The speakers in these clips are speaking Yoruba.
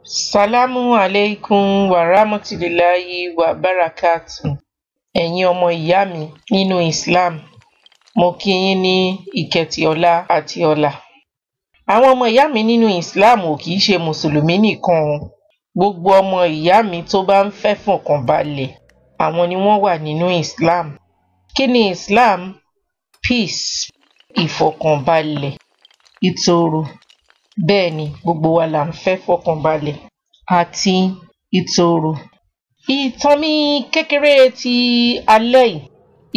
Salamu aleikum wa rahmatulahi wa barakatu. Ẹ̀yin ọmọ ìyá mi nínú Islam, mo kí yín ní ìkẹtì ọlá àti ọlà. Àwọn ọmọ ìyá mi nínú Islam ò kìí ṣe Mùsùlùmí nìkan o. Gbogbo ọmọ ìyá mi tó bá ń fẹ́ fọkànbalẹ̀, àwọn ni wọ́n wà nínú Islam. Kí ni Islam? Peace, ìfọkànbalẹ̀, ìtòrò. Bẹ́ẹ̀ ni, gbogbo wa là ń fẹ́ fọkànbalẹ̀ àti ìtòrò. Ìtàn mi kékeré ti alẹ́ yìí,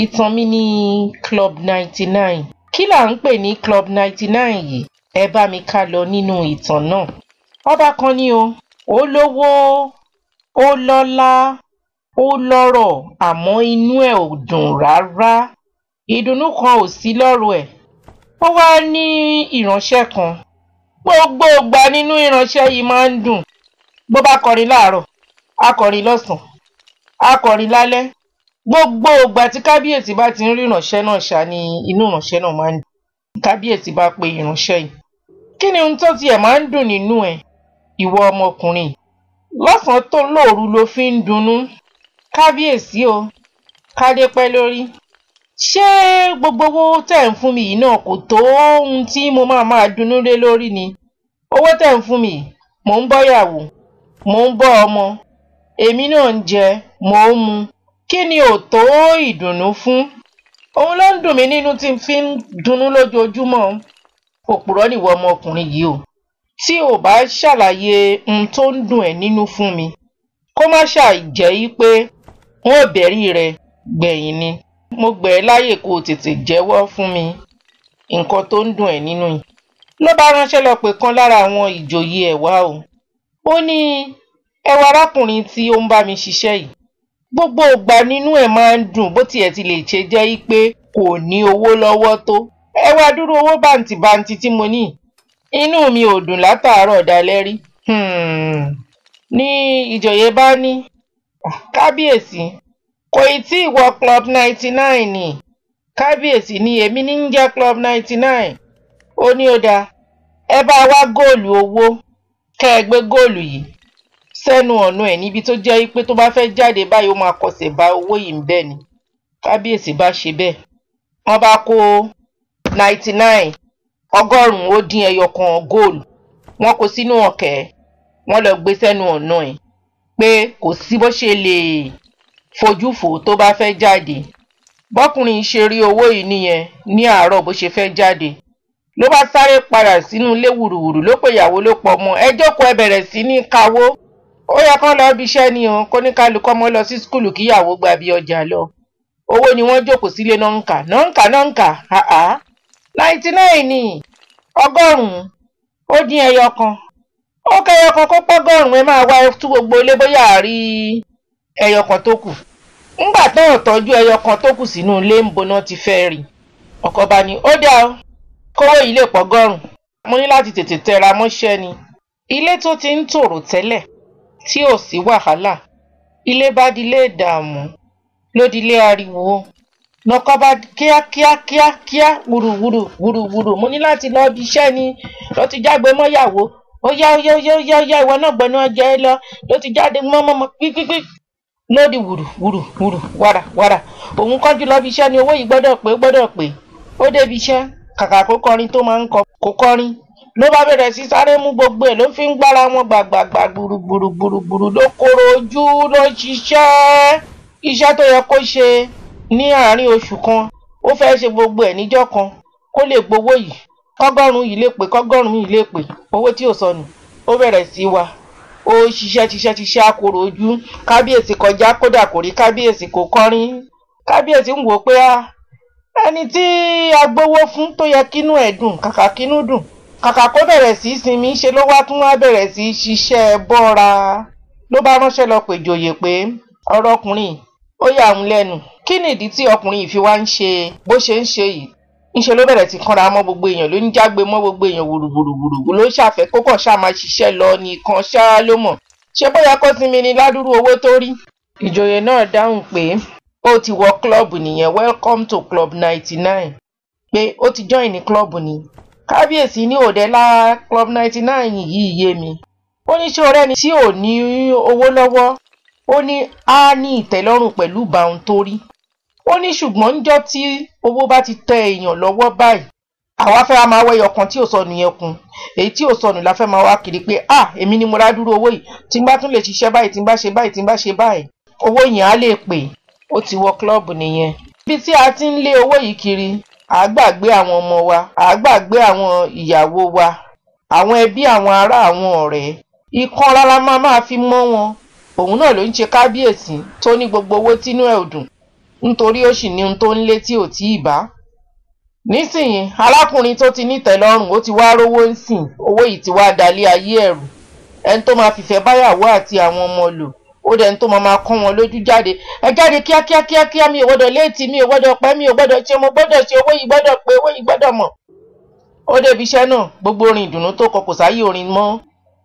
ìtàn mi ní Club 99. Kí là ń pè ní Club 99 yìí? Ẹ bá mi ká lọ nínú ìtàn náà. Ọba kan ni o, ó lówó, ó lọ́lá, ó lọ́rọ̀, àmọ́ inú ẹ̀ ò dùn rárá. Ìdùnnú kan ò sí lọ́rọ̀ ẹ̀. Ó wá ní ìránṣẹ́ kan. Gbogbo ìgbà nínú ìránṣẹ́ yìí máa ń dùn. Bó bá kọrin láàárọ̀, á kọrin lọ́sàn-án, á kọrin lálẹ́. Gbogbo ìgbà tí kábíyèsí bá ti ń rí ìránṣẹ́ náà ṣá ni inú ìránṣẹ́ náà máa ń dùn. Kábíyèsí bá pe ìránṣẹ́ yìí. Kí ni ohun tó tiẹ̀ máa ń dùn nínú ẹ̀, ìwọ ọmọkùnrin? Lọ́sàn-án tó lóru ló fi ń dunnú. Kábíyèsí o, kádé pẹ́ lórí. Ṣé gbogbo owó tẹ̀ ń fún mi yìí náà kò tó ohun tí mo máa máa dunnú lé lórí ni? Owó tẹ̀ ń fún mi yìí, mò ń bọ́yàwó, mò ń bọ́ ọmọ, èmi náà ń jẹ, mò ń mu. Kí ni ò tó ìdùnnú fún? Òun ló ń dùn mí nínú tí n fi ń dunnú lójoojúmọ́. Òpùrọ́ nìwọ ọmọkùnrin yìí o. Tí ò bá ṣàlàyé ohun tó ń dùn ẹ́ nínú fún mi, kó má ṣàì jẹ́ í pé n ó bẹ̀rí rẹ gbẹ̀yìn ni. Mo gbẹ̀ ẹ́ láyè kó o tètè jẹ́wọ́ fún mi nǹkan tó ń dùn ẹ́ nínú yìí. Ló bá ránṣẹ́ lọ pé kan lára àwọn ìjòyè ẹ̀ wá o. Ó ní, ẹ wo arákùnrin tí ó ń bá mi ṣiṣẹ́ yìí. Gbogbo ìgbà nínú ẹ̀ máa ń dùn bó tiẹ̀ ti lè ṣe jẹ́ í pé kò ní owó lọ́wọ́ tó. Ẹ wá dúró owó bàǹtìbàǹtì tí mo ní. Inú mi ò dùn látàárọ̀ dalẹ́ rí. Ní ìjòyè bá ní, kábíyèsí, kò ì tí ì wọ Club 99 ni. Kábíyèsí ní èmi ní ń jẹ́ Club 99. Ó ní ó dáa, ẹ bá wá góòlù owó, kẹ́ ẹ gbé góòlù yìí sẹ́nu ọ̀nà ẹ̀ níbi tó jẹ́ pé tó bá fẹ́ jáde báyìí ó máa kọsẹ̀ bá owó yìí ń bẹ̀ ni. Kábíyèsí bá ṣe bẹ́ẹ̀. Wọ́n bá kó 99, 100 ó dín ẹyọ kan góòlù. Wọ́n kó sínú ọ̀kẹ́, wọ́n lọ gbé sẹ́nu ọ̀nà ẹ̀ pé kò sí bó ṣe lè fojú fò tó bá fẹ́ jáde. Bọ́kùnrin ṣe rí owó yìí nìyẹn ní àárọ̀ bó ṣe fẹ́ jáde. Ló bá sáré padà sínú ilé wùrùwùrù, ló pe ìyàwó, ló pọ̀ mọ́. Ẹ jókòó, ẹ bẹ̀rẹ̀ sí ní kawó. Ó yẹ kán lọ ibi iṣẹ́ ni o, kó ní kálukọ́ mọ́ lọ sí skúlù kíyàwó gba bí ọjà lọ. Owó ni wọ́n jókòó sílé náà ń kà, náà ń kà, náà ń kà, àá. 99 ni 100 ó dín ẹyọ kan. Ó kẹyọ kan kó pọ́gọ́rùn-ún, ẹ máa wá tú gbogbo ilé bóyá àrí ẹyọ kan tó kù. Ńgbà tán ò tọ́jú ẹyọ kan tó kù sínú ilé ń boná ti fẹ́ rí. Ọkọ bá ní, ó dá o, kówó yìí lè pọ́gọ́rùn-ún. Mo ní láti tètè tẹra mọ́ṣẹ́ ni. Ilé tó ti ń tòrò tẹ́lẹ̀ tí ò sí wàhálà, ilé bá dilé ìdààmú, ló dilé ariwo. Lọkọ bá kíá kíá kíá kíá wùrùwùrù wùrùwùrù, mo ní láti lọ ibi iṣẹ́ ni. Ló ti jágbe mọ́yàwó, ó yá ó yá ó yá ó yá ó yá, ìwọ náà gbọ́ná jẹ́ ẹ lọ. Ló ti jáde mọ́mọ́mọ́ pípípí. Ló di wùrù wùrù wùrù wàrà wàrà. Òun kánjú lọ ibi iṣẹ́ ni, owó yìí gbọ́dọ̀ pé, gbọ́dọ̀ pé. Ó débi iṣẹ́, kàkà kó kọrin tó máa ń kọ, kó kọrin. Ló bá bẹ̀rẹ̀ sí sáré mú gbogbo ẹ̀, ló fi ń gbára wọn gbàgbàgbà gbùrùgbùrùgbùrù, ló kóró ojú, ló ṣiṣẹ́. Iṣẹ́ tó yẹ kó ṣe ní àárín oṣù kan, ó fẹ́ ṣe gbogbo ẹ̀ níjọ́ kan kó lè gbowó yìí. Kọ́gọ́rùn-ún yìí lè pé, kọ́gọ́rùn-ún yìí lè pé, owó tí ò sọnù. Ó bẹ̀rẹ̀ sí wa. Ó ṣiṣẹ́ ṣiṣẹ́ ṣiṣẹ́, akóró ojú. Kábíyèsí kọjá, kódà kò rí kábíyèsí, kò kọrin. Kábíyèsí ń wò ó pé ẹni tí a gbowó fún tó yẹ kínú ẹ̀ dùn, kàkà kínú dùn, kàkà kó bẹ̀rẹ̀ sí í sinmi, ṣe ló wá tún wá bẹ̀rẹ̀ sí í ṣiṣẹ́ bọ́ra. Ló bá ránṣẹ́ lọ pè jòyè pé ọ̀rọ̀ ọkùnrin ó yà òun lẹ́nu. Kí nìdí tí ọkùnrin yìí fi wá ń ṣe bó ṣe ń ṣe yìí? Ńṣe ló bẹ̀rẹ̀ sí kanra mọ́ gbogbo èèyàn, ló ń jágbe mọ́ gbogbo èèyàn wùrùwùrùwùrù, ló ṣàfẹ́ kó kàn ṣáà máa ṣiṣẹ́ lọ nìkan ṣá ló mọ̀. Ṣé bóyá kó sinmi ni ládùúrú owó tó rí? Ìjòyè náà dáhùn pé ó ti wọ klọ́ọ̀bù nìyẹn, welcome to Club 99, pé ó ti join ní klọ́ọ̀bù ni. Kábíyèsí ní òde lá Club 99 yìí yé mi. Ó ní ṣé ọ̀rẹ́ ni tí ò ní owó lọ́wọ́, ó ní á ní ìtẹ́lọ́rùn pẹ̀lú ìbáhun tó rí. Ó ní ṣùgbọ́n níjọ́ tí owó bá ti tẹ èèyàn lọ́wọ́ báyìí, àwa fẹ́ máa wẹ́yọ kan tí ò sọnù yẹn kun, èyí tí ò sọnù la fẹ́ máa wá kiri pé ah èmi ni mo rá dúró owó yìí, tí n bá tún lè ṣiṣẹ́ báyìí, tí n bá ṣe báyìí, tí n bá ṣe báyìí, owó yẹn á lè pè. Ó ti wọ klọ́ọ̀bù nìyẹn. Ibi tí a ti ń lé owó yìí kiri, à á gbàgbé àwọn ọmọ wa, à á gbàgbé àwọn ìyàwó wa, àwọn ẹbí, àwọn ará, àwọn ọ̀rẹ́. Ikán rárá máa fi mọ́ wọn. Òun náà ló ń ṣe kábíyèsí tó ní gbogbo owó tínú ẹ̀ ò dùn, nítorí ó sì ní ohun tó ń lé tí ò tí ì bá. Nísìnyí arákùnrin tó ti nítẹ́lọ́rùn, ó ti wá rówó ń sìn, owó yìí ti wá dalé ayé ẹ̀rù. Ẹni tó máa fìfẹ́ báyàwó àti àwọn ọmọ lò, ó dẹni tó máa kọ́ wọn lójú jáde. Ẹ jáde kíákíá kíákíá, mi ò gbọ́dọ̀ léètì, mi ò gbọ́dọ̀ pẹ́, mi ò gbọ́dọ̀ ṣe, mo gbọ́dọ̀ ṣe, owó yìí gbọ́dọ̀ pé, owó yìí gbọ́dọ̀ mọ̀. Ó débi iṣẹ́ náà, gbogbo orin ìdùnnú tó kọ kò sáyé orin mọ́.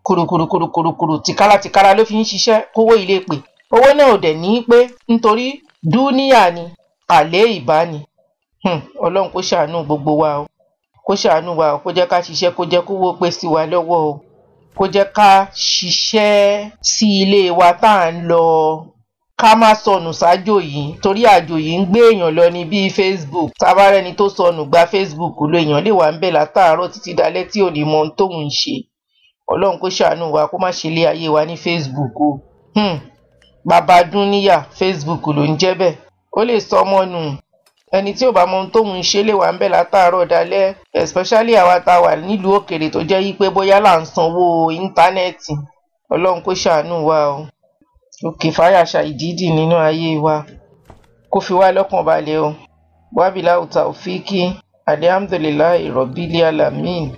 Kùrùkùrùkùrùkùrù tìkára tìkára ló fi ń ṣiṣẹ́ kówó ilé pè. Owó náà ò dẹ̀ ní pé nítorí dúníyà ni, àlé ìbá ni. Ọlọ́run kó ṣàánú gbogbo wa o, kó ṣàánú wa o, kó jẹ́ ká ṣiṣẹ́, kó jẹ́ kówó pé sí wa lọ́wọ́ o, kó jẹ́ ká ṣiṣẹ́ sí ilé wa tá à ń lọ, ká má sọnù sájò yìí, torí àjò yìí ń gbé èèyàn lọ ní bíi Facebook. Tá bá rẹ́ni tó sọnù gba Facebook lọ, èèyàn lè wà ń bẹ̀ látàárọ̀ títí dalẹ́ tí ò ní mọ ohun tóun ń ṣe. Ọlọ́run kó ṣàánú wa, kó má ṣe ilé ayé wa ní Facebook o. Bàbá dúníyà Facebook ló ń jẹ́ bẹ́ẹ̀. Ó lè sọ ọmọ nù. Ẹni tí ò bá mọ ohun tóun ń ṣe lè wà ń bẹ̀ látàárọ̀ dalẹ́, especially àwa tá a wà nílùú òkèèrè tó jẹ́ wípé bóyá là ń sanwó íńtánẹ́ẹ̀tì. Ọlọ́run kó ṣàánú wa o. Òkè fáyàṣà ìdídì nínú ayé wa, kó fi wá lọ́kàn balẹ̀ o. Wábìláhù tàòfíkì, alhamdulillahi rabbil alamin.